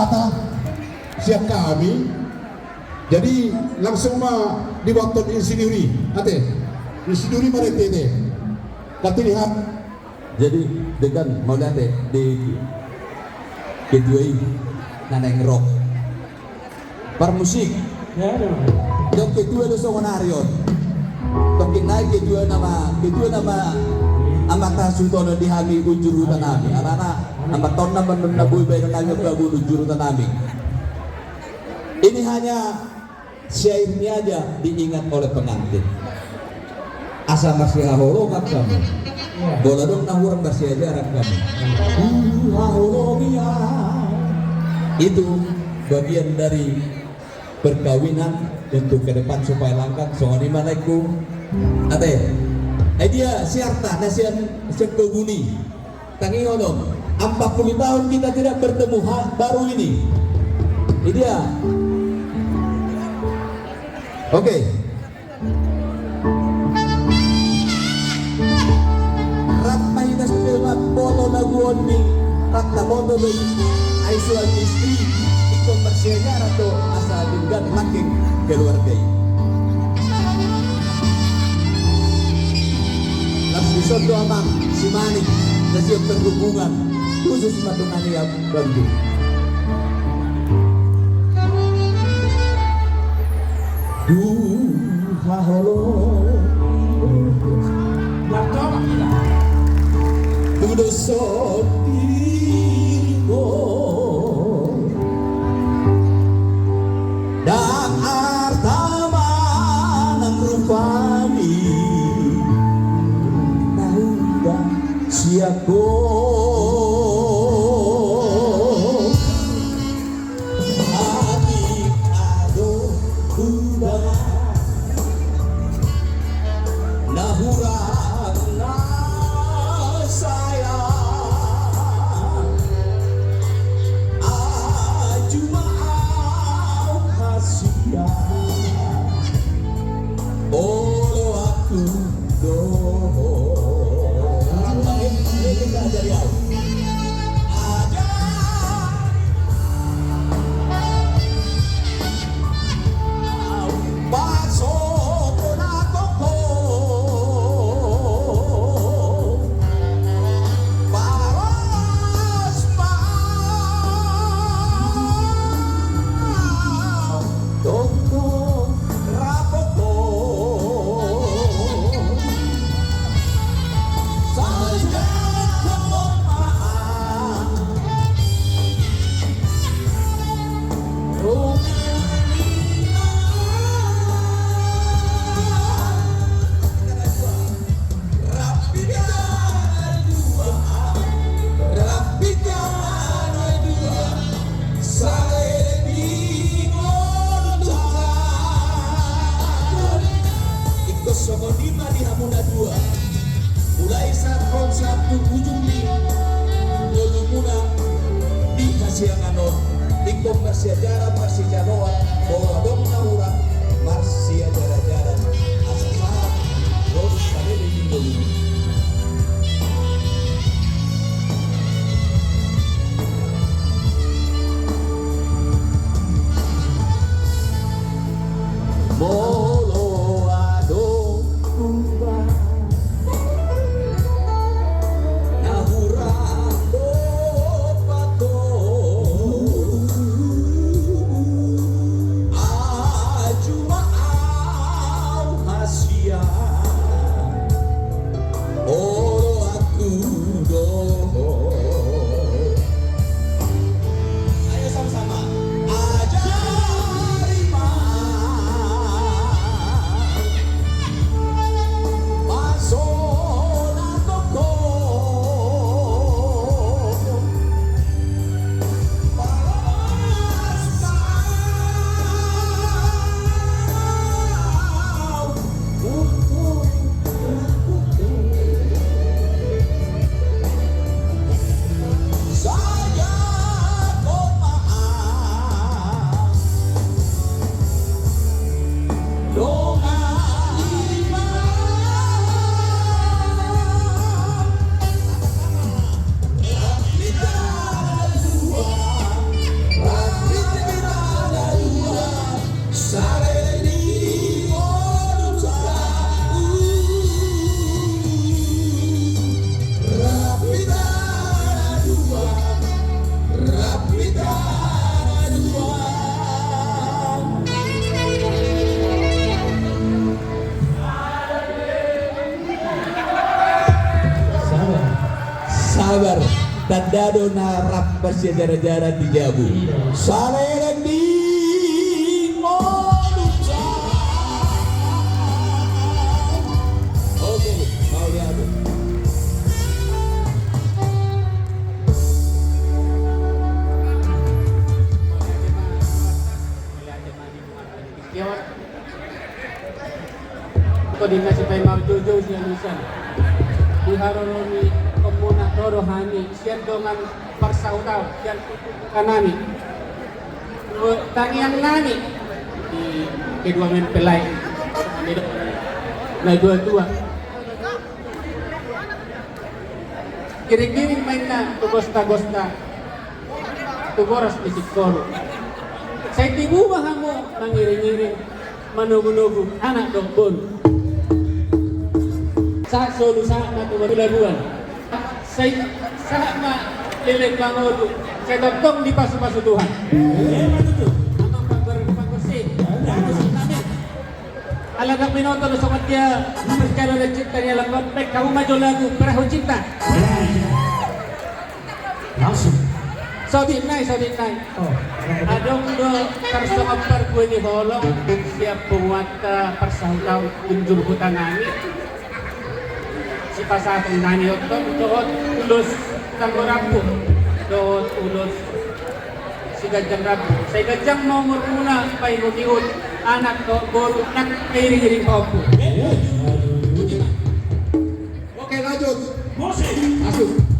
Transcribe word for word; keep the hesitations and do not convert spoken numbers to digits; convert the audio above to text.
Ata, sian hami. Jadi langsung ma diboto insinyur i, ate. Insinyur i ma ate, ate. Kati lihat. Jadi dengan mauliate di ketua i na naeng ro. Parmusik. Jong ketua do songon ari on. Tongkin nai ketua nama, ketua nama amanta sutono di hami unsur huta nami. Alana amanta on nama na boi baen nami babu unsur huta nami. Ini hanya syairnya aja diingat oleh pengantin. Asa marsihaholongan hamu. Molo adong na hurang marsiajaran hamu. Haholongi au. Itu bagian dari perkawinan untuk ke depan supaya langgeng. Songon i ma laengku. Ate. Ai dia siarta na sian, sian kobun i. Tangihon on, empat puluh tahun kita tidak bertemu, ha, baru ini. Ini dia. Oke. Rap ma hita sude mamboto lagu on di rap na boto do i. Ai suami istri ingkon marsiajaran do asa denggan langgeng keluarga i. Laos dison do amang si Manik na sian perhubungan khusus mandongani au. Bantu. Dung haholongi. Tudoshon diringkot. Ndang arta manang rupa ni na huda sian ho. Atik adong huda na hurang na sayang. Ai jumolo au hasian. Olo aku dohot. Ajari au. Ajari au. Pasohon ma ho. Paros ma au. Tongtong rap ho. Sahat ma au. Ingkon songon i ma di hamu na dua. Mulai sahat on sahat tu ujung ni ngolumuna di hasiangan on. Ingkon marsiajaran, marsijaloan, molo adong na hurang, marsiajarajaran. Asa sahat ro saleleng ni ngolumuna. Molo adong tuba na hurang dompak ho, ai jumolo au hasian. Tanda do na rap marsiajarajaran di jabu. Saleleng di ngolu. Oke, mau diadu. Ko di nasi pai mau joujou sian usan. Di haroro ni komuna roro hami sian dongan parsahutaon sian kanami. Tangiang nami di kedua mempelai. Na dua-dua. Giring-giring ma inna tu gosta-gosta. Tu boras ni singkoru. Sai tibu ma hamu mangiring-iring manogu-nogu anak dohot boru. Sahat solu sahat ma tu labuan. Sai sahat ma leleng mangolu. Sai tongtong dipasu-pasu Tuhan. Amang panggarar pangkos i. Ala gak binoto do songon dia. Perjalanan cinta ni alam baik kamu maju lagu perahu cinta. Langsung. Sodip nai, sodip nai. Oh. Adong do tarsongon parbue ni holong sian punguanta parsahutaon Gunjur Huta nami. Sipasahaton nami oto dohot ulos tanggo rambu dohot ulos siganjang rambu. Sai ganjang ma umurmuna paihut-ihut anak dohot boru nang pairing-iring pahompu. Oke, lanjut. Musik. Masuk.